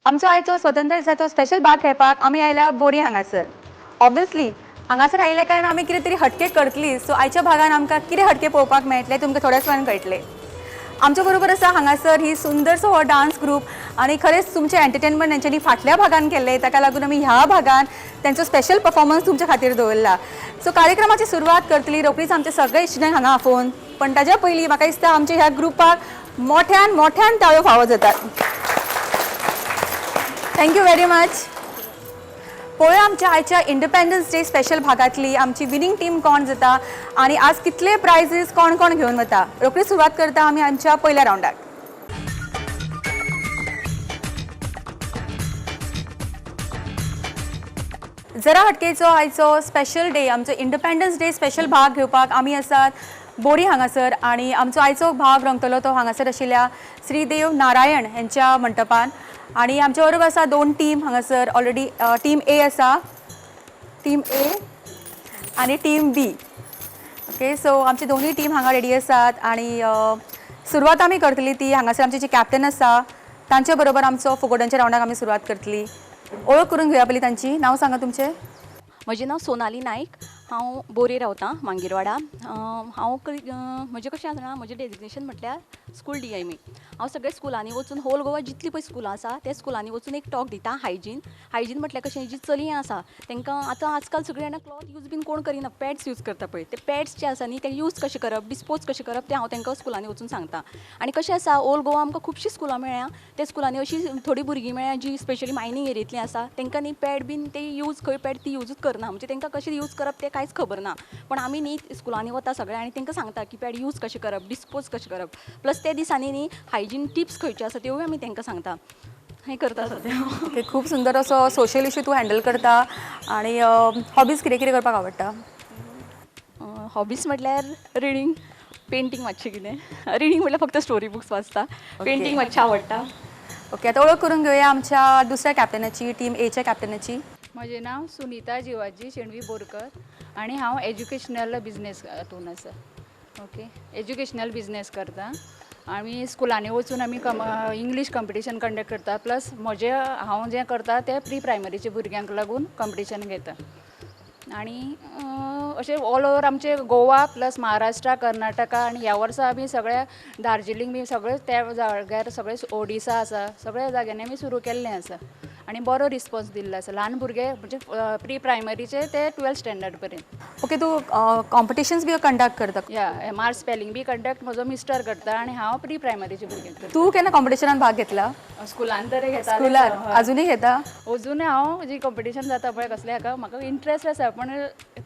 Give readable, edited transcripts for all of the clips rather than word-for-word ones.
आमचो आयचो स्वतंत्र दिसाचो स्पेशल भाग खेळपाक आमी आयल्या बोरी हांगासर. ऑब्वियसली हांगासर आयिल्ल्या कारणान आमी कितें तरी हटके करतली. सो आयच्या भागान आमकां कितें हटके पळोवपाक मेळटलें तुमकां थोड्याच वेळान कळटलें. आमच्या बरोबर आसा हांगासर ही सुंदरसो हो डान्स ग्रूप आनी खरेंच तुमचें एंटरटेनमेंट तेंच्यांनी फाटल्या भागान केल्लें, ताका लागून आमी ह्या भागान तेंचो स्पेशल परफॉर्मन्स तुमच्या खातीर दवरला. सो कार्यक्रमाची सुरवात करतली रोखडीच आमचे सगळे इश्टांक हांगा आफोवन, पण ताज्या पयलीं म्हाका दिसता आमच्या ह्या ग्रुपाक मोठ्यान मोठ्यान ताळयो फावो जातात. Thank you very much. पळोवया आमच्या आयच्या इंडिपेंडन्स डे स्पेशल भागांतली आमची विनींग टीम कोण जाता आनी आज कितले प्रायजीस कोण कोण घेवन वता. रोखडी सुरवात करता आमी आमच्या पयल्या रावंडाक. जरा हटकेचो आयचो स्पेशल डे, आमचो इंडिपेंडन्स डे स्पेशल भाग घेवपाक आमी आसात बोरी हांगासर आनी आमचो आयचो भाग रंगतलो तो हांगासर आशिल्ल्या श्रीदेव नारायण हेंच्या मंटपान. आनी आमच्या बरोबर आसा दोन टीम हांगासर ऑलरेडी. टीम ए आसा, टीम ए आनी टीम बी. ओके, सो आमची दोनूय टीम हांगा रेडी आसात आनी सुरवात आमी करतली ती हांगासर आमची जी कॅप्टन आसा तांच्या बरोबर आमचो फुगोट्यांच्या रावंडाक आमी सुरवात करतली. ओळख करून घेवया पयलीं तांची. नांव सांगा तुमचें. म्हजें नांव सोनाली नायक, हांव बोरे रावतां, मांगीरवाडा. हांव म्हजें कशें आसा, म्हजें डेजिग्नेशन म्हटल्यार स्कूल DME. हांव सगळे स्कुलांनी वचून होल गोवा जितली पळय स्कुलां आसा त्या स्कुलांनी वचून एक टॉक दिता. हायजीन, हायजीन म्हटल्यार कशें, जी चलयां आसा तांकां आतां आजकाल सगळीं जाणां क्लॉथ यूज बीन कोण करिना, पॅड्स यूज करता पळय. ते पॅड्स जे आसा न्ही ते यूज कशें करप, डिस्पोज कशें करप तें हांव तांकां स्कुलांनी वचून सांगता. आनी कशें आसा, ओल गोवा आमकां खुबशीं स्कुलां मेळ्ळ्या, त्या स्कुलांनी अशी थोडीं भुरगीं मेळ्ळ्या जी स्पेशली मायनींग एरियेंतलीं आसा, तांकां न्ही पॅड बीन ते यूज खंय पॅड ती यूजूच करना, म्हणजे तांकां कशें यूज करप तें कांयच खबर ना. पण आमी न्ही स्कुलांनी वता सगळें आनी तांकां सांगता की पॅड यूज कशें करप, डिस्पोज कशें करप. प्लस ते दिसांनी न्ही हायजीन टिप्स खंयच्यो आसा त्योय आमी तांकां सांगता. हें करता सद्या. ओके, खूब सुंदर असो सोशल इशू तूं हँडल करता. आनी हॉबीज कितें कितें करपाक आवडटा? हॉबीज म्हटल्यार रिडींग, पेंटींग मातशें कितें. रिडींग म्हटल्यार फक्त स्टोरी बुक्स वाचता, पेंटींग मातशें आवडटा. ओके, आतां ओळख करून घेवया आमच्या दुसऱ्या कॅप्टनाची, टीम एच्या कॅप्टनाची. म्हजें नांव सुनिता जिवाजी शेणवी बोरकर आनी हांव एज्युकेशनल बिजनेस हातून आसा. ओके, एज्युकेशनल बिजनेस करता. आमी स्कुलांनी वचून आमी इंग्लीश कंपिटिशन कंडक्ट करता. प्लस म्हजें हांव जें करता तें प्री प्रायमरीच्या भुरग्यांक लागून कंपिटिशन घेता. आनी अशें ऑल ओवर आमचे गोवा प्लस महाराष्ट्रा, कर्नाटका आनी ह्या वर्सा आमी सगळ्या दार्जिलींग बी सगळे त्या जाग्यार सगळे ओडिसा आसा सगळ्या जाग्यांनी आमी सुरू केल्लें आसा आनी बरो रिस्पॉन्स दिल्लो आसा. ल्हान भुरगे म्हणजे प्री प्रायमरीचे ते 12th standard पर्यंत. ओके, तूं कॉम्पिटिशन्स बी कंडक्ट करता? या, MR spelling बी कंडक्ट म्हजो मिस्टर करता आनी हांव प्री प्रायमरीचे भुरग्यांक करता. तूं केन्ना कॉम्पिटिशनान भाग घेतला? स्कुलान तरी घेता. स्कुलान अजुनूय घेता? अजूनय हांव जी कॉम्पिटिशन जाता पळय कसलें हाका म्हाका इंट्रस्ट आसा, पण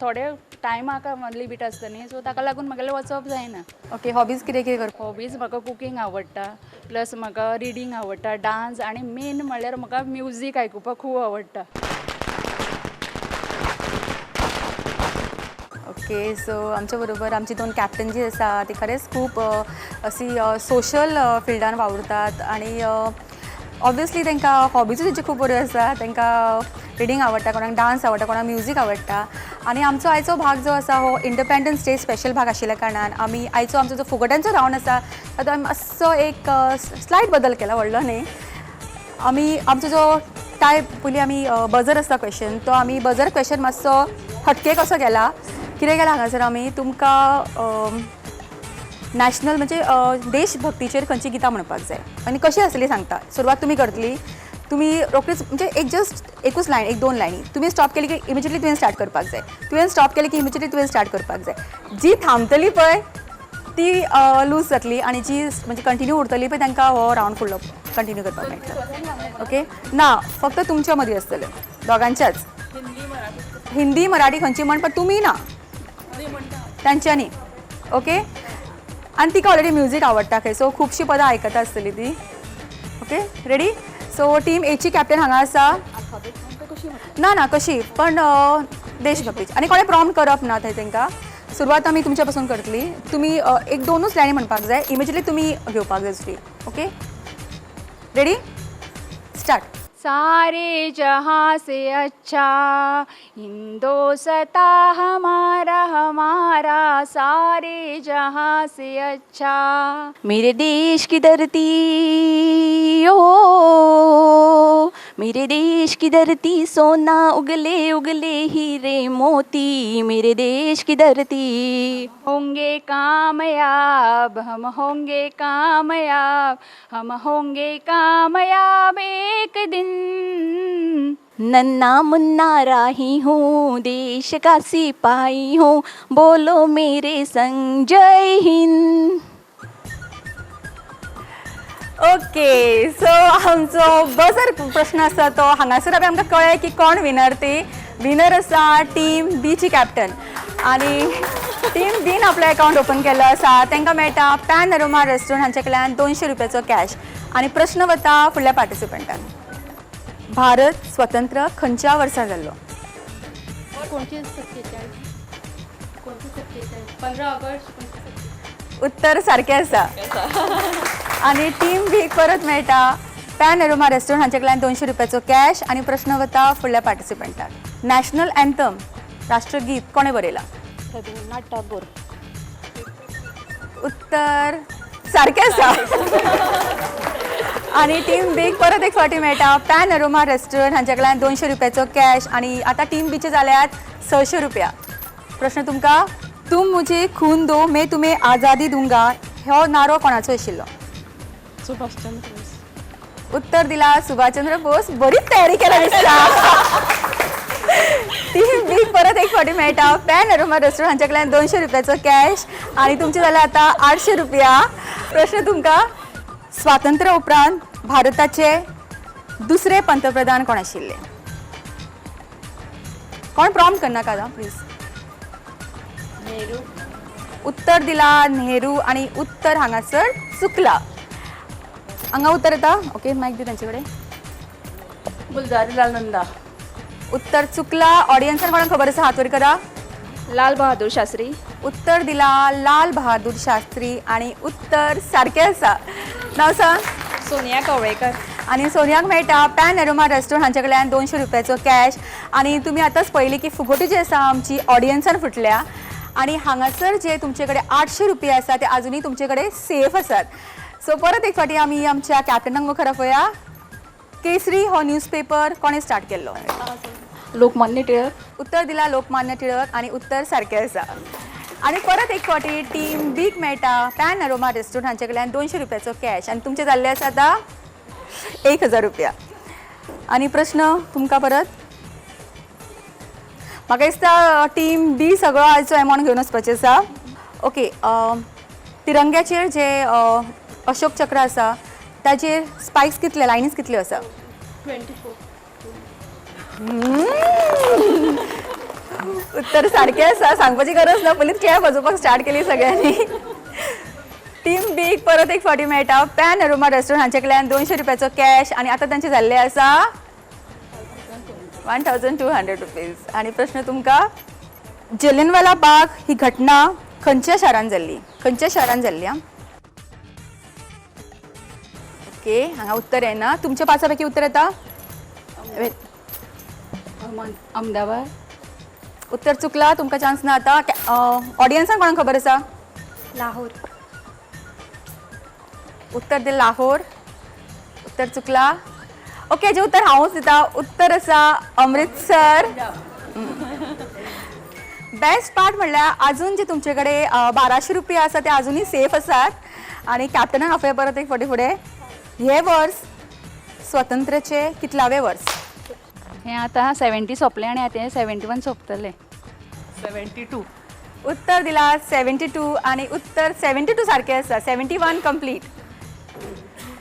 थोडे टायमाक लिमीट आसता न्ही, सो ताका लागून म्हागेलें वचप जायना. ओके, हॉबीज कितें कितें करता? हॉबीज म्हाका कुकींग आवडटा, प्लस म्हाका रिडींग आवडटा, डान्स आनी मेन म्हणल्यार म्हाका म्युजीक आयकुपाक खूब आवडटा. ओके, सो आमच्या बरोबर आमची दोन कॅप्टन जी आसा ती खरेंच खूब अशी सोशल फिल्डान वावुरतात आनी ऑब्वियसली तांकां हॉबीजूय तेंच्यो खूब बऱ्यो आसा. तांकां रिडींग आवडटा, कोणाक डान्स आवडटा, कोणाक म्युजीक आवडटा. आनी आमचो आयचो भाग जो आसा हो इंडिपेंडन्स डे स्पेशल भाग आशिल्ल्या कारणान आमी आयचो आमचो जो फुगोट्यांचो रावंड आसा तातूंत आमी मातसो एक स्लायट बदल केला, व्हडलो न्ही. आमी आमचो जो टायप पयलीं आमी बजर आसता क्वेश्चन, तो आमी बजर क्वेश्चन मातसो हटके कसो केला. कितें केलां हांगासर आमी तुमकां नॅशनल म्हणजे देशभक्तीचेर खंयची गितां म्हणपाक जाय आनी कशी आसतली सांगता. सुरवात तुमी करतली, तुमी रोखडीच म्हणजे एक जस्ट एकूच लायन, एक दोन लायनी तुमी स्टॉप केली की इमिजिएटली तुवें स्टार्ट करपाक जाय, तुवें स्टॉप केली की इमिजिएटली तुवें स्टार्ट करपाक जाय. जी थांबतली पळय ती लूज जातली आनी जी म्हणजे कंटिन्यू उरतली पळय तांकां हो रावंड फुडलो कंटिन्यू करपाक मेळटलो. ओके, ना फक्त तुमच्या मदीं आसतलें दोगांच्याच, हिंदी मराठी खंयची म्हण, पण तुमी ना तांच्यांनी. ओके, आनी तिका ऑलरेडी म्युजीक आवडटा खंय, सो खुबशीं पदां आयकता आसतली ती. Okay, ready? So team Aichi captain हांगा आसा. ना ना कशी पण देशभक्तीची आनी कोणें प्रॉम्प्ट करप ना थंय तांकां. सुरवात आमी तुमच्या पासून करतली. तुमी एक दोनूच लायनी म्हणपाक जाय, इमिजिएटली तुमी घेवपाक जाय दुसरी. Okay, ready, start. सारे जहाँ से अच्छा, हिंदोसता हमारा हमारा सारे जहाँ से अच्छा। मेरे देश की धरती, ओ मेरे देश की धरती, सोना उगले उगले हीरे मोती, मेरे देश की धरती। होंगे कामयाब हम, होंगे कामयाब हम, होंगे कामयाब एक दिन। नन्ना मुन्ना राही हूँ, देश का सिपाही हूँ, बोलो मेरे संग जय हिंद। ओके, सो आमचो बजर प्रश्न आसा तो हांगासर आमी आमकां कळ्ळें की कोण विनर ती. विनर आसा टीम बीची कॅप्टन आनी टीम बीन आपलो अकावंट ओपन केल्लो आसा. तांकां मेळटा पॅन अरोमा रेस्टॉरंट हांचे कडल्यान 200 रुपयाचो कॅश. आनी प्रश्न वता फुडल्या पार्टिसिपंटान. भारत स्वतंत्र खंयच्या वर्सा जाल्लो? 1947, 1947, 15 ऑगस्ट 1947. उत्तर सारकें आसा आनी टीम बीक परत मेळटा पॅन अरोमा रेस्टॉरंट हांचे कडल्यान 200 रुपयाचो कॅश. आनी प्रश्न वता फुडल्या पार्टिसिपंटाक. नॅशनल एन्थम, राष्ट्रगीत कोणें बरयलां? रवींद्रनाथ टागोर. उत्तर सारकें आसा आनी टीम बीक परत एक फावटी मेळटा पॅन अरोमा रेस्टॉरंट हांचे कडल्यान 200 रुपयाचो कॅश. आनी आतां टीम बीचे जाल्यात 600 रुपया. प्रश्न तुमकां, "तुम मुझे खून दो, मैं तुम्हें आझादी दूंगा" हो नारो कोणाचो आशिल्लो? सुभाषचंद्र बोस. उत्तर दिला सुभाषचंद्र बोस. बरीच तयारी केला दिसता. टीम बीक परत एक फावटी मेळटा पॅन अरोमा रेस्टॉरंट हांच्या कडल्यान 200 रुपयाचो कॅश आनी तुमचे जाल्यार आतां 800 रुपया. प्रश्न तुमकां, स्वातंत्र्य उपरांत भारताचे दुसरे पंतप्रधान कोण आशिल्ले? कोण प्रॉम्प्ट करनाका आतां प्लीज. नेहरू. उत्तर दिला नेहरू आनी उत्तर हांगासर चुकला. हांगा उत्तर येता. ओके, मायक दी तांचे कडेन. गुलजारीलाल नंदा. उत्तर चुकला. ऑडियन्सान कोणाक खबर आसा, हात वयर करा. लाल बहादूर शास्त्री. उत्तर दिला लाल बहादूर शास्त्री आणि उत्तर सारकें आसा. नाव सांग. सोनिया कवळेकर. आनी सोनियाक मेळटा पॅन अरोमा रेस्टॉरंट हांचे कडल्यान 200 रुपयाचो कॅश. आनी तुमी आतांच पळयली की फुगोटी जी आसा आमची ऑडियन्सान फुटल्या आनी हांगासर जे तुमचे कडेन 800 रुपया आसा ते अजुनूय तुमचे कडेन सेफ आसात. सो परत एक फावटी आमी आमच्या कॅप्टनाक मुखार आपोवया. केसरी हो न्यूजपेपर कोणें स्टार्ट केल्लो? लोकमान्य टिळक. उत्तर दिला लोकमान्य टिळक आनी उत्तर सारकें आसा आनी परत एक फावटी टीम बीक मेळटा पॅन अरोमा रेस्टॉरंट हांचे कडल्यान 200 रुपयाचो कॅश आनी तुमचे जाल्ले आसा आतां 1000 रुपया. आनी प्रश्न तुमकां परत. म्हाका दिसता टीम बी सगळो आयचो एमावंट घेवन वचपाचें आसा. ओके, तिरंग्याचेर जे अशोक चक्र आसा ताचेर स्पायक्स कितले, लायनीस कितल्यो आसा? 24. उत्तर सारकें आसा. सांगपाची गरज ना, पयलींच क्लॅप वाजोवपाक स्टार्ट केली सगळ्यांनी. टीम बीक परत एक फावटी मेळटा पॅन अरोमा रेस्टॉरंट हांचे कडल्यान 200 रुपयाचो कॅश आनी आतां तांचे जाल्ले आसा 1200 रुपीज. आनी प्रश्न तुमकां, जलियनवाला बाग ही घटना खंयच्या शारान जाल्ली? खंयच्या शारान जाल्ली? आं, ओके, हांगा उत्तर येना. तुमच्या पांचा पैकी उत्तर येता? अहमदाबाद. उत्तर चुकला. तुमकां चान्स ना आतां. ऑडियन्सान कोणाक खबर आसा? लाहोर. उत्तर दिलें लाहोर. उत्तर चुकला. ओके, जे उत्तर हांवूच दिता. उत्तर आसा अमृतसर. बेस्ट पार्ट म्हणल्यार अजून जे तुमचे कडेन 1200 रुपया आसा ते अजुनूय सेफ आसात. आनी कॅप्टनाक आपया परत एक फावटी फुडें. हे वर्स स्वतंत्र्याचे कितलावे वर्स? हें आतां 70 सोंपलें आनी आतां हें 71 सोंपतलें. 72. उत्तर दिला 72 आनी उत्तर 72 सारकें आसा. 71 कंप्लीट.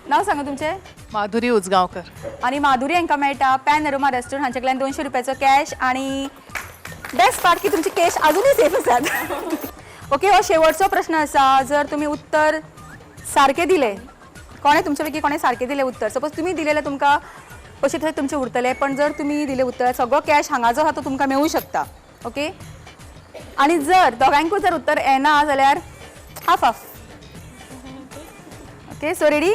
नांव सांगा तुमचें. माधुरी उजगांवकर. आनी माधुरी हांकां मेळटा पॅन अरोमा रेस्टॉरंट हांचे कडल्यान 200 रुपयाचो कॅश. आनी बेस्ट पार्ट की तुमची कॅश अजुनूय सेफ आसात. ओके, हो शेवटचो प्रश्न आसा. जर तुमी उत्तर सारकें दिलें, कोणें तुमचे पैकी कोणें सारकें दिलें उत्तर, सपोज तुमी दिलें जाल्यार तुमकां पयशे थंय तुमचे उरतले, पण जर तुमी दिलें उत्तर, सगळो कॅश हांगा जो आहा तो तुमकां मेळूं शकता. ओके, आनी जर दोगांयकूय जर उत्तर येना जाल्यार half half. Okay, so ready?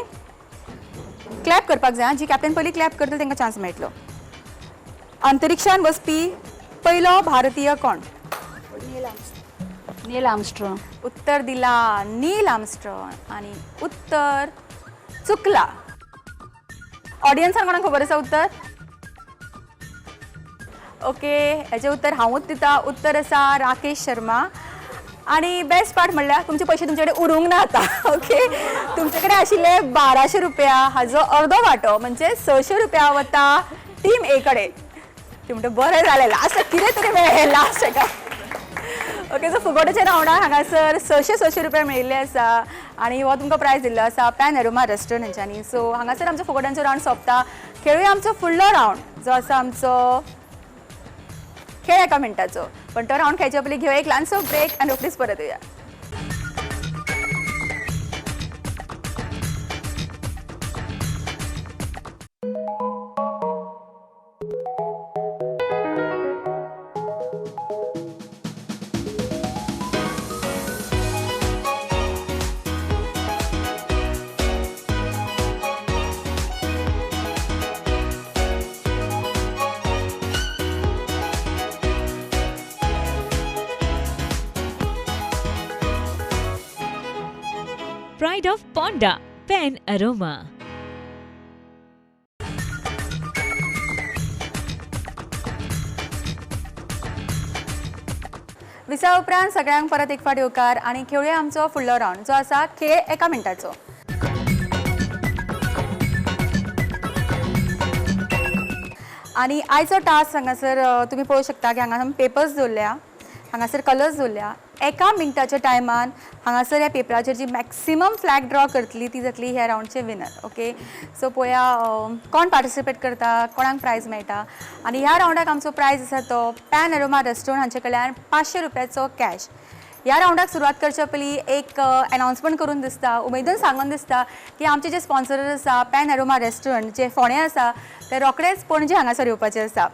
Clap करपाक जाय. जी कॅप्टन पयली क्लॅप करतली तांकां चान्स मेळटलो. अंतरिक्षान वचपी पयलो भारतीय कोण? Neil Armstrong. उत्तर दिला नील आर्मस्ट्रॉंग आनी उत्तर चुकला. ऑडियन्सान कोणाक खबर आसा उत्तर? ओके, हेजें उत्तर हांवूच दिता. उत्तर आसा राकेश शर्मा. आनी बेस्ट पार्ट म्हणल्यार तुमचे पयशे तुमचे कडेन उरूंक ना आतां. ओके, तुमचे कडेन आशिल्ले 1200 रुपया, हाजो अर्दो वांटो म्हणजे 600 रुपया वता टीम ए कडेन. ती म्हणटा बरें जालें, लास्टाक कितें तरी मेळ्ळें लास्ट हेका. ओके, सो फुगोट्याच्या रावंडाक हांगासर 600 600 रुपया मेळिल्ले आसा आनी हो तुमकां प्रायज दिल्लो आसा पॅन एरोमा रेस्टॉरंट हेंच्यांनी. सो हांगासर आमचो फुगोट्यांचो रावंड सोंपता. खेळुया आमचो फुडलो रावंड जो आसा आमचो खेळ एका मिनटाचो. पण तो रावंड खेळच्या पयलीं घेवया एक ल्हानसो ब्रेक आनी रोखडीच परत येवया. Pride of Ponda, Pen Aroma. विसा उपरांत सगळ्यांक परत एक फावट येवकार आनी खेळुया आमचो फुडलो रावंड जो आसा खेळ एका मिनटाचो. आनी आयचो टास्क हांगासर तुमी पळोवंक शकता की हांगा आमी पेपर्स दवरल्या, हांगासर कलर्स दवरल्या. एका मिनटाच्या टायमान हांगासर ह्या पेपराचेर जी मॅक्सिमम फ्लॅग ड्रॉ करतली ती जातली ह्या रावंडचे विनर. ओके, सो पळोवया कोण पार्टिसिपेट करता, कोणाक प्रायज मेळटा. आनी ह्या रावंडाक आमचो प्रायज आसा तो पॅन एरोमा रेस्टॉरंट हांचे कडल्यान 500 रुपयाचो कॅश. ह्या रावंडाक सुरवात करच्या पयलीं एक एनावन्समेंट करून दिसता, उमेदून सांगून दिसता की आमचे जे स्पॉन्सर आसा पॅन एरोमा रेस्टॉरंट जे फोंडें आसा ते रोखडेच पणजे हांगासर येवपाचे आसा.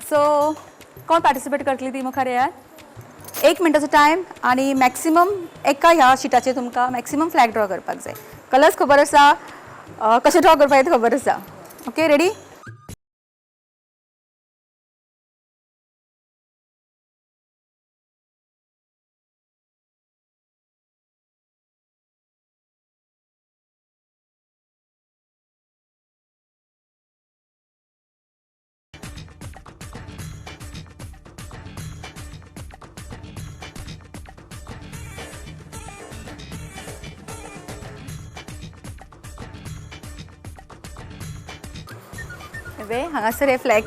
सो कोण पार्टिसिपेट करतली ती मुखार येयात. 1 मिनटाचो टायम आनी मॅक्सिमम एका ह्या शिटाचेर तुमकां मॅक्सिमम फ्लॅग ड्रॉ करपाक जाय. कलर्स खबर आसा, कशें ड्रॉ करपाक तें खबर आसा. Okay, ready? वे हांगासर हे फ्लॅग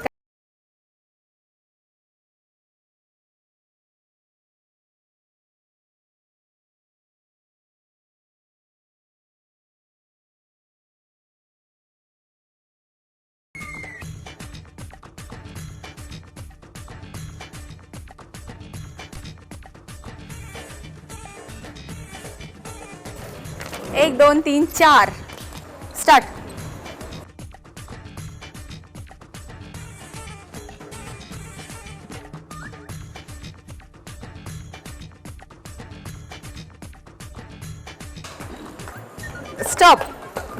एक 2 3 4 स्टार्ट. Stop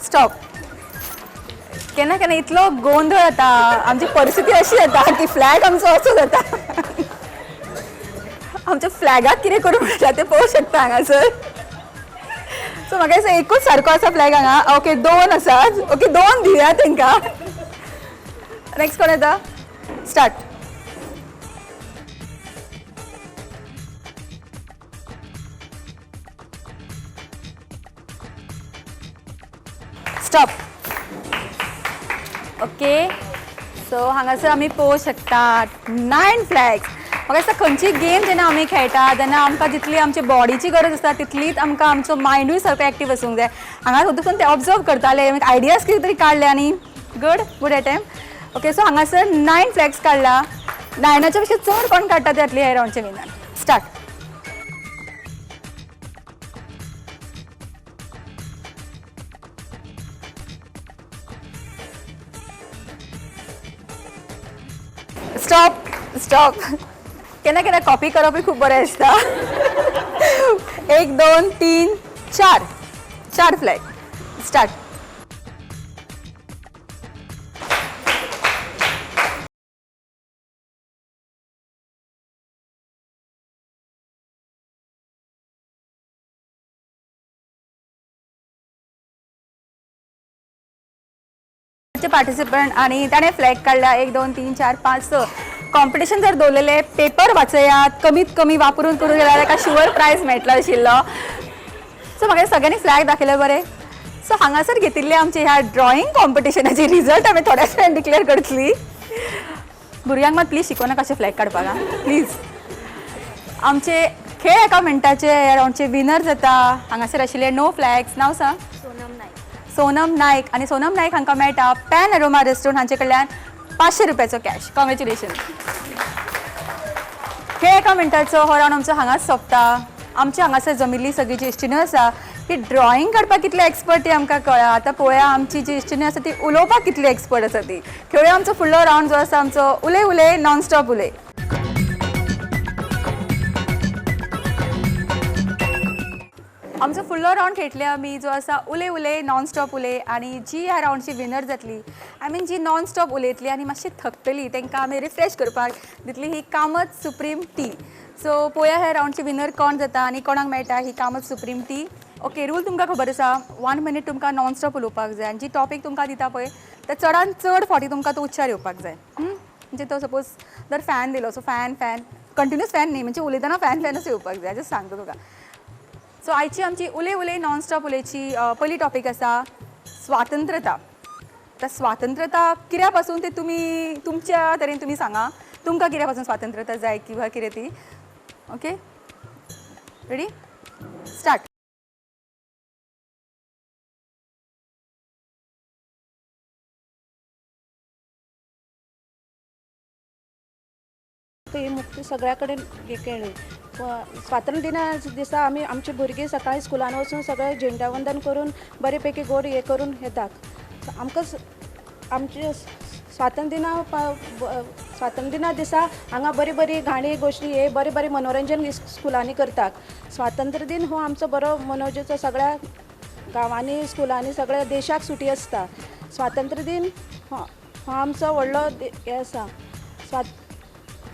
stop. केन्ना केन्ना इतलो गोंदळ जाता, आमची परिस्थिती अशी जाता की फ्लॅग आमचो असो जाता. आमच्या फ्लॅगाक कितें करूं मेळटा तें पळोवंक शकता हांगासर. सो म्हाका दिसता एकूच सारको आसा फ्लॅग हांगा. ओके, 2 आसात. ओके, 2 दिया तांकां. नेक्स्ट कोण येता? स्टार्ट. स्टॉप. ओके, सो हांगासर आमी पळोवंक शकतात 9 फ्लॅग्स. म्हाका दिसता खंयची गेम जेन्ना आमी खेळटा तेन्ना आमकां जितली आमच्या बॉडीची गरज आसता तितलीच आमकां आमचो मायंडूय सारको एक्टीव आसूंक जाय. हांगा वचून ते ऑब्जर्व करताले, आयडियाज कितें तरी काडले आनी good good attempt. Okay, so हांगासर 9 फ्लॅग्स काडला. 9च्या पेक्षा चड कोण काडटा ते जातली ह्या रावंडचे विनर. स्टार्ट. Stop stop. केन्ना केन्ना कॉपी करपूय खूब बरें आसता. 1 2 3 4 4 फ्लॅग. स्टार्ट. पार्टिसिपंट आणि ताणें फ्लॅग काडला 1 2 3 4 5 6. कॉम्पिटिशन जर दवरलेलें पेपर वाचयात, कमीत कमी वापरून करून जाल्यार ताका शुअर प्रायज मेळटलो आशिल्लो. सो म्हाका सगळ्यांनी फ्लॅग दाखयले बरें. सो हांगासर घेतिल्ले आमचे ह्या ड्रॉइंग कॉम्पिटिशनाची रिजल्ट आमी थोड्याच वेळान डिक्लेअर करतली. भुरग्यांक मात प्लीज शिकोवनाका कशें फ्लॅग काडपाक आं, प्लीज. आमचे खेळ एका मिनटाचे ह्या रावंडचे विनर जाता हांगासर आशिल्ले नो फ्लॅग्स. नांव सांग. सोनम नाईक. सोनम नायक. आनी सोनम नायक हांकां मेळटा पॅन अरोमा रेस्टॉरंट हांचे कडल्यान 500 रुपयाचो कॅश. कॉंग्रेच्युलेशन. खेळ एका मिनटाचो हो रावंड आमचो हांगाच सोंपता. आमच्या हांगासर जमिल्ली सगळी जी इश्टिण्यो आसा ती ड्रॉइंग काडपाक कितली एक्सपर्ट ती आमकां कळ्ळा. आतां पळोवया आमची जी इश्टिण्यो आसा ती उलोवपाक कितली एक्सपर्ट आसा ती. खेळया आमचो फुडलो रावंड जो आसा आमचो उलय उलय नॉन स्टॉप उलय. आमचो फुडलो रावंड खेळटले आमी जो आसा उलय उलय नॉन स्टॉप उलय. आनी जी ह्या रावंडची विनर जातली, I mean G non stop उलयतली आनी मातशी थकतली, तांकां आमी रिफ्रेश करपाक दितली ही कामत सुप्रीम टी. सो पळोवया ह्या रावंडची विनर कोण जाता आनी कोणाक मेळटा ही Kamat supreme tea. Okay, rule तुमकां खबर आसा. 1 मिनीट तुमकां नॉन स्टॉप उलोवपाक जाय आनी जी टॉपीक तुमकां दिता पळय ते चडान चड फावटी तुमकां तो उच्चार येवपाक जाय. म्हणजे तो सपोज जर फॅन दिलो, so fan fan continuous fan न्ही, म्हणजे उलयतना फॅन फॅनच येवपाक जाय, जस्ट सांगता तुका. सो आयची आमची उलय उलय नॉन स्टॉप उलयची पयली टॉपीक आसा स्वातंत्रता. आतां स्वातंत्रता कित्या पासून ते तुमी तुमच्या तरेन तुमी सांगा, तुमकां कित्या पासून स्वातंत्रता जाय किंवा कितें ती. Okay, ready, start. ही मुक्ती सगळ्या कडेन हे केली. स्वातंत्र्य दिना दिसा आमी आमची भुरगीं सकाळी स्कुलान वचून सगळें झेंडावंदन करून बरे पैकी गोड हे करून येतात. आमकां आमचे स्वातंत्र्य दिना स्वातंत्र्य दिना दिसा हांगा बरी बरी गाणी गोश्टी हे बरें बरें मनोरंजन स्कुलांनी करतात. स्वातंत्र्य दिन हो आमचो बरो मनोवचो, सगळ्या गांवांनी स्कुलांनी सगळ्या देशाक सुटी आसता. स्वातंत्र्य दिन हो आमचो व्हडलो हे आसा.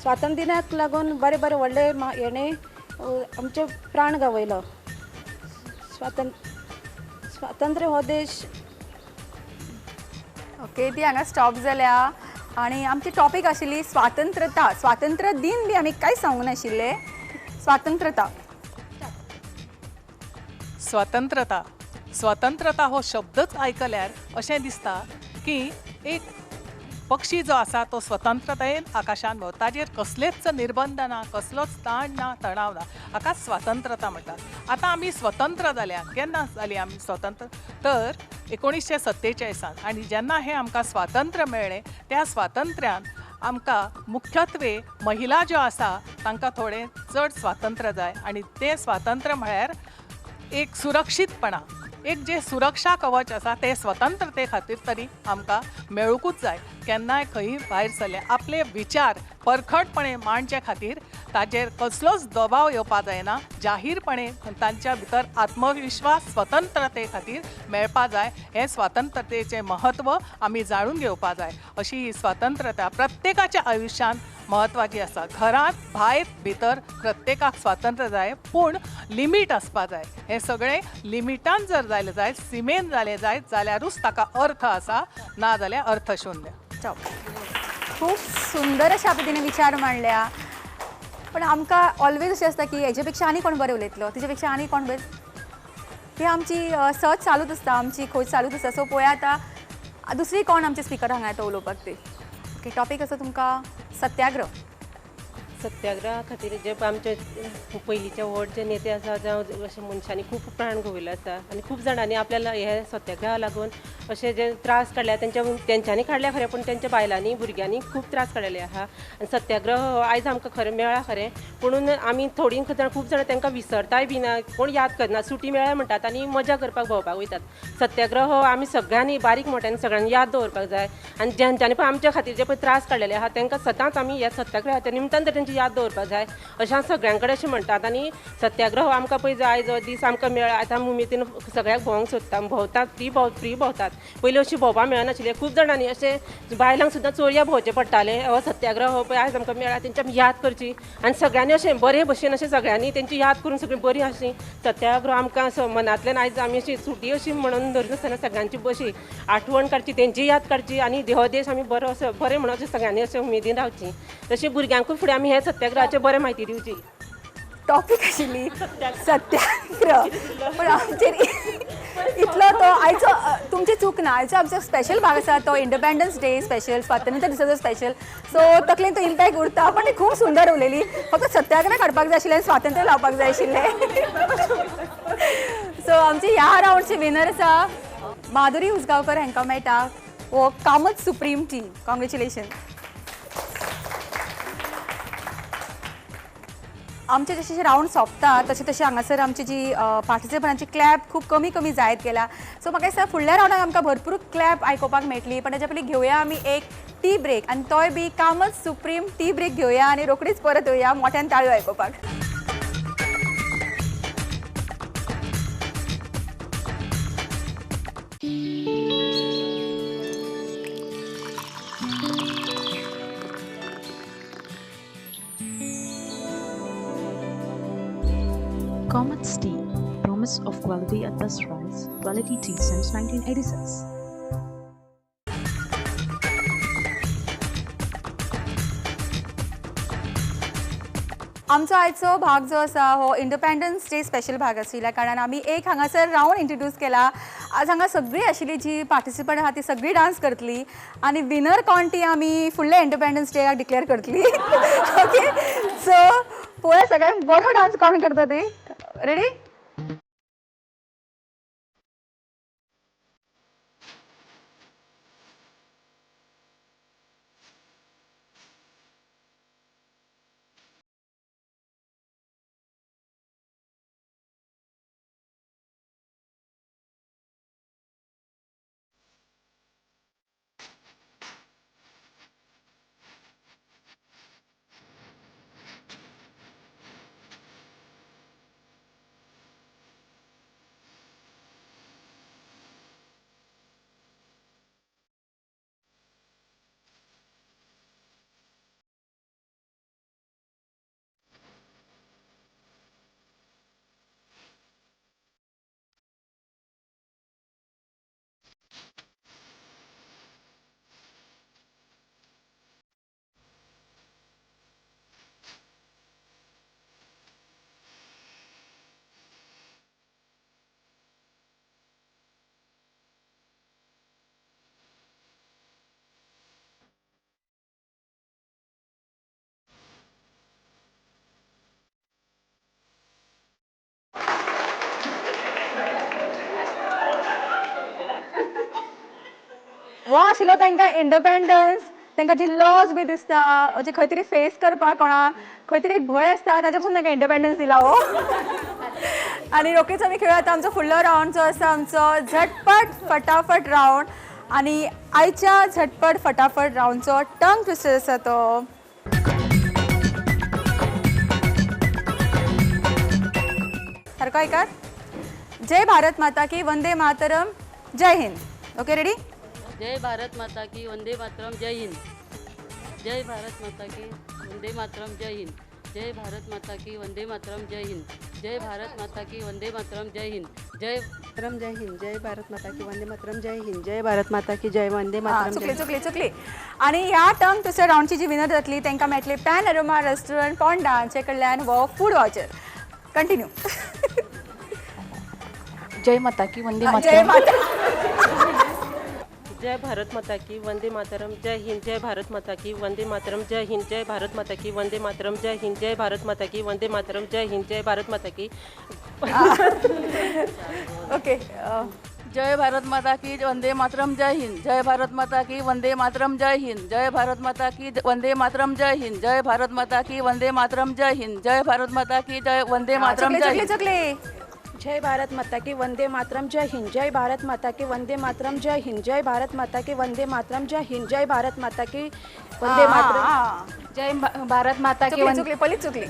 स्वातंत्र्य दिनाक लागून बरें बरें व्हडले हेणें आमचे प्राण गवयलो. स्वातंत्र्य हो देश. ओके, ती हांगा स्टॉप जाल्या आनी आमची टॉपीक आशिल्ली स्वातंत्रता. स्वातंत्र्य दिन बी आमी कांयच सांगूंक नाशिल्लें. स्वातंत्रता. स्वतंत्रता. स्वतंत्रता हो शब्दच आयकल्यार अशें दिसता की एक पक्षी जो आसा तो स्वतंत्रतायेन आकाशान भोंवता, ताजेर कसलेच निर्बंध ना, कसलोच ताण ना, तणाव ना, हाका स्वतंत्रता म्हणटात. आतां आमी स्वतंत्र जाल्या. केन्ना जाली आमी स्वतंत्र? तर 1947. आनी जेन्ना हें आमकां स्वातंत्र्य मेळ्ळें त्या स्वातंत्र्यान आमकां मुख्यत्वे महिला ज्यो आसा तांकां थोडें चड स्वातंत्र्य जाय आनी तें स्वातंत्र्य म्हळ्यार एक सुरक्षीतपणा, एक जे सुरक्षा कवच आसा ते स्वतंत्रते खातीर तरी आमकां मेळुंकूच जाय. केन्नाय खंय भायर सरले आपले विचार परखटपणे मांडचे खातीर ताजेर कसलोच दबाव येवपा जायना, जाहीरपणे तांच्या भितर आत्मविश्वास स्वतंत्रते खातीर मेळपा जाय. हें स्वतंत्रतेचें म्हत्व आमी जाणून घेवपा जाय. अशी ही स्वतंत्रता प्रत्येकाच्या आयुश्यांत म्हत्वाची आसा. घरांत भायर भितर प्रत्येकाक स्वातंत्र्य जाय, पूण लिमीट आसपा जाय. हें सगळें लिमिटान जर जालें जायत, सिमेन जालें जायत जाल्यारूच ताका अर्थ आसा, ना जाल्यार अर्थशून्य. खूब सुंदर अशा पद्दतीने विचार मांडल्या. पण आमकां ऑलवेज अशें आसता की हेजे पेक्षा आनी कोण बरें उलयतलो, तिजे पेक्षा आनी कोण बरें, ही आमची सर्च चालूच आसता, आमची खोज चालूच आसता. सो पळोवया आतां दुसरी कोण आमचे स्पिकर हांगा येता उलोवपाक ती. ओके, टॉपीक आसा तुमकां सत्याग्रह. सत्याग्रहा खातीर जे आमचे पयलींचे व्हड जे नेते आसा, जावं अशे मनशांनी खूब प्राण गवयले आसा आनी खूब जाणांनी आपल्याला हे सत्याग्रहा लागून अशे जे त्रास काडल्या, तेंच्यांनी काडल्या खरें, पूण तेंच्या बायलांनी भुरग्यांनी खूब त्रास काडलेले आहा. आनी सत्याग्रह हो आयज आमकां खरें मेळ्ळा खरें, पुणून आमी थोडीं जाणां खूब जाणां तांकां विसरताय बी ना, कोण याद करना. सुटी मेळ्ळ्या म्हणटात आनी मजा करपाक भोंवपाक वयतात. सत्याग्रह हो आमी सगळ्यांनी बारीक मोठ्यांनी सगळ्यांनी याद दवरपाक जाय आनी ज्यांच्यांनी पळय आमच्या खातीर जे पळय त्रास काडलेले आहा तांकां सदांच आमी ह्या सत्याग्रहाच्या निमतान तर तेंची याद दवरपाक जाय अशें हांव सगळ्यां कडेन अशें म्हणटात. आनी सत्याग्रह आमकां पळय जाय जो दीस आमकां मेळ्ळा, आतां आमी उमेदीन सगळ्याक भोंवंक सोदता, भोंवतात, फ्री भोंवतात. पयलीं अशी भोंवपाक मेळनाशिल्लें, खूब जाणांनी अशें बायलांक सुद्दां चोरयां भोंवचें पडटालें. हो सत्याग्रह हो पळय आयज आमकां मेळ्ळा, तेंची आमी याद करची आनी सगळ्यांनी अशें बरे भशेन अशें सगळ्यांनी तेंची याद करून सगळी बरी अशी सत्याग्रह आमकां असो मनांतल्यान आयज आमी अशी सुटी अशी म्हणून धरिनासतना सगळ्यांची अशी आठवण काडची, तेंची याद काडची आनी हो देश आमी बरो असो बरें म्हणून अशें सगळ्यांनी अशें उमेदीन रावची. तशें भुरग्यांकूय फुडें आमी हे सत्याग्रहाचें बरें म्हायती दिवची. टॉपीक आशिल्ली सत्याग्रह, पण आमचेर इतलो तो आयचो तुमची चूक ना. आयचो आमचो स्पेशल भाग आसा तो इंडिपेंडन्स डे स्पेशल, स्वातंत्र्य दिसाचो स्पेशल, सो तकलेन तो इम्पॅक्ट उरता. पण ती खूब सुंदर उलयली, फक्त सत्याग्रह काडपाक जाय आशिल्लें आनी स्वातंत्र्य लावपाक जाय आशिल्लें. सो आमची ह्या रावंडची विनर आसा माधुरी उसगांवकर, हांकां मेळटा हो कामत सुप्रीम टी. कॉंग्रेच्युलेशन. आमचे जशे जशे रावंड सोंपता तशें तशें हांगासर आमची जी पार्टिसिपंटांची क्लॅप खूब कमी कमी जायत गेल्या. सो म्हाका दिसता फुडल्या रावंडाक आमकां भरपूर क्लॅप आयकुपाक मेळटली. पण ताच्या पयलीं घेवया आमी एक टी ब्रेक आनी तोय बी कामत सुप्रीम टी ब्रेक घेवया आनी रोखडीच परत येवया मोठ्यान ताळयो आयकुपाक. Comets Tea, promise of quality at best price, quality tea since 1986. आमचो आयचो भाग जो आसा हो इंडिपेंडन्स डे स्पेशल भाग आशिल्ल्या कारणान आमी एक हांगासर रावंड इंट्रोड्यूस केला. आज हांगा सगळीं आशिल्ली जी पार्टिसिपंट आहा ती सगळीं डांस करतली आनी विनर कोण ती आमी फुडल्या इंडिपेंडन्स डेक डिक्लेअर करतली. ओके, सो पळोवया सगळ्यांक बरो डांस कोण करता ते. रेडी? हो आशिल्लो तांकां इंडिपेंडन्स, तांकां जी लॉज बी दिसता, जे खंय तरी फेस करपाक कोणाक खंय तरी एक भंय आसता, ताच्या पसून तांकां इंडिपेंडन्स दिला हो. आनी रोखडीच आमी खेळूया आतां आमचो फुडलो रावंड जो आसा आमचो झटपट फटाफट रावंड. आनी आयच्या झटपट फटाफट रावंडचो टंग ट्विस्टर आसा तो सारको आयकात. जय भारत माता की, वंदे मातरम, जय हिंद. Okay, ready? जय भारत माता की, वंदे मातरम, जय हिंद. जय भारत माता की, वंदे मातरम, जय हिंद. जय भारत माता की, वंदे मातरम, जय हिंद. जय भारत माता की, वंदे मातरम, जय हिंद. जय मातरम, जय हिंद. जय भारत माता की, वंदे मातरम, जय हिंद. जय भारत माता की, जय वंदे मातरम. चुकली चुकली चुकली. आनी ह्या टर्म दुसऱ्या रावंडची जी विनर जातली तांकां मेळटली पॅन अरोमा रेस्टॉरंट पोंडा हांचे कडल्यान हो फूड वावचर. कंटिन्यू. जय माता की, वंदे जय मातरम. माता. जय भारत माता की वंदे मातरम जय हिंद जय भारत माता की वंदे मातरम जय हिंद जय भारत माता की वंदे मातरम जय हिंद जय भारत माता की वंदे मातरम जय हिंद जय भारत माता की। ओके। जय भारत माता की वंदे मातरम जय हिंद जय भारत माता की वंदे मातरम जय हिंद जय भारत माता की वंदे मातरम जय हिंद जय भारत माता की वंदे मातरम जय हिंद जय भारत माता की जय वंदे मातरम जय हिंद। जय भारत माता की वंदे मातरम जय हिंद जय भारत माता की वंदे मातरम जय हिंद जय भारत माता की वंदे मातरम जय हिंद जय भारत माता की वंदे मातरम जय भारत माता की। चुकली पली चुकली।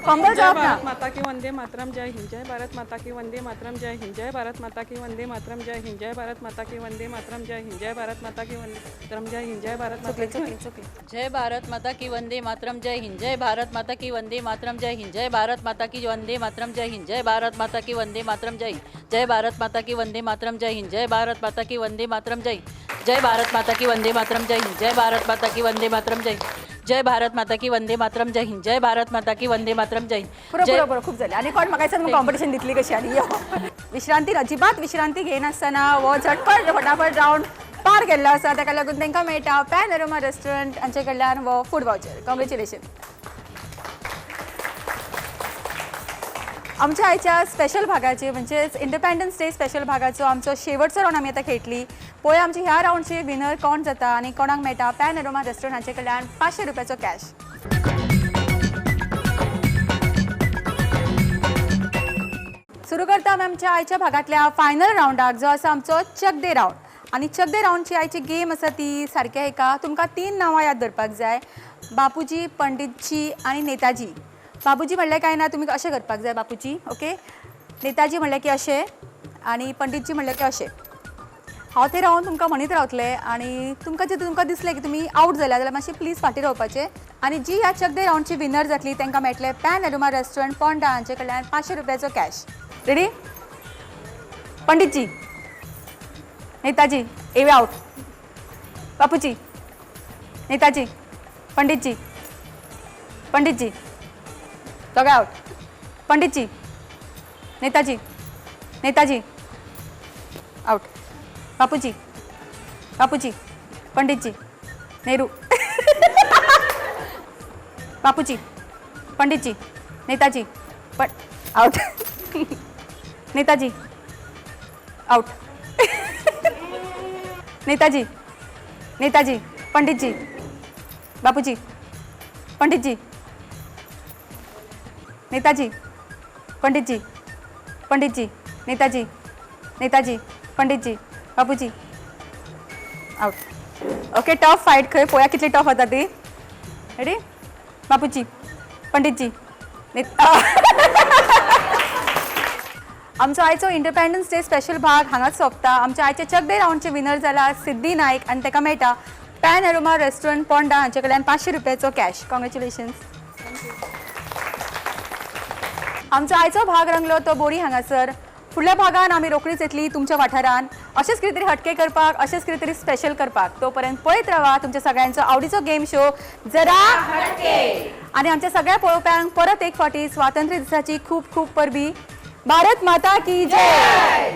जय भारत माता की वंदे मातरम जय हिंद जय भारत माता की वंदे मातरम जय हिंद जय भारत माता की वंदे मातरम जय हिंद जय भारत माता की वंदे मातरम जय हिंद जय भारत माता की वंदे मातरम जय हिंद जय भारत माता की। जय भारत माता की वंदे मातरम जय हिंद जय भारत माता की वंदे मातरम जय हिंद जय भारत माता की वंदे मातरम जय हिंद जय भारत माता की वंदे मातरम जय हिंद जय भारत माता की वंदे मातरम जय हिंद जय भारत माता की वंदे मातरम जय हिंद जय भारत माता की वंदे मातरम जय हिंद जय भारत माता की वंदे मातरम जय हिंद जय भारत माता की वंदे मातरम जय हिंद जय भारत माता की वंदे मातरम जय हिंद। पुरो पुरो पुरो खूब जालें आनी कोण म्हाका दिसता कॉम्पिटिशन दितली कशी। आनी यो विश्रांती अजिबात विश्रांती घेयनासतना हो झटपट फटाफट रावंड पार केल्लो आसा, ताका लागून तांकां मेळटा पॅनोरमा रेस्टॉरंट हांचे कडल्यान हो फूड वावचर। कॉंग्रेच्युलेशन। आमच्या आयच्या स्पेशल भागाचे म्हणजेच इंडिपेंडन्स डे स्पेशल भागाचो आमचो शेवटचो रावंड आमी आतां खेळटली। पळोवया आमच्या ह्या रावंडचे विनर कोण जाता आनी कोणाक मेळटा पॅनोरमा रेस्टॉरंट हांचे कडल्यान 500 रुपयाचो कॅश। सुरू करता आमी आमच्या आयच्या भागांतल्या फायनल रावंडाक जो आसा आमचो चक दे रावंड। आनी चक दे रावंडची आयची गेम आसा ती सारकें एका तुमकां 3 नांवां याद दवरपाक जाय, बापूजी, पंडितजी आनी नेताजी। बापूजी म्हणल्यार काय ना तुमी अशें करपाक जाय बापूजी, ओके। नेताजी म्हणल्यार की अशें आनी पंडितजी म्हणल्यार की अशें। हांव थंय रावन तुमकां म्हणीत रावतलें आनी तुमकां जे तुमकां दिसलें की तुमी आवट जाल्या जाल्यार मातशें प्लीज फाटीं रावपाचें। आनी जी ह्या चक दे रावंडची विनर जातली तांकां मेळटलें पॅनोरमा रेस्टॉरंट पोंडा हांचे कडल्यान 500 रुपयाचो कॅश। रेडी? पंडितजी, नेताजी, एवे आवट। बापूजी, नेताजी, पंडितजी, पंडितजी, दोगांय आवट। पंडितजी, नेताजी, नेताजी, आवट। बापूजी, बापूजी, पंडितजी, नेहरू। बापूजी, पंडितजी, नेताजी, आवट। नेताजी, आवट। नेताजी, नेताजी, पंडितजी, बापूजी, पंडितजी, नेताजी, पंडितजी, पंडितजी, नेताजी, नेताजी, पंडितजी, बापूजी, आवट। ओके, टफ फायट खंय पळोवया कितली टफ जाता ती। रेडी? बापूजी, पंडितजी, आमचो आयचो इंडिपेंडन्स डे स्पेशल भाग हांगाच सोंपता। आमच्या आयच्या चक दे रावंडचे विनर जाला सिद्धी नायक आनी ताका मेळटा पॅनोरमा रेस्टॉरंट पोंडा हांचे कडल्यान 500 रुपयाचो कॅश। कॉंग्रेच्युलेशन्स। आमचो आयचो भाग रंगलो तो बोरी हांगासर। फुडल्या भागान आमी रोखडीच येतली तुमच्या वाठारान अशेंच कितें तरी हटके करपाक, अशेंच कितें तरी स्पेशल करपाक। तो पर्यंत पळयत रावा तुमच्या सगळ्यांचो आवडीचो गेम शो जरा हटके। आनी आमच्या सगळ्या पळोवप्यांक परत एक फावटी स्वातंत्र्य दिसाची खूब खूब परबी। भारत माता की जय।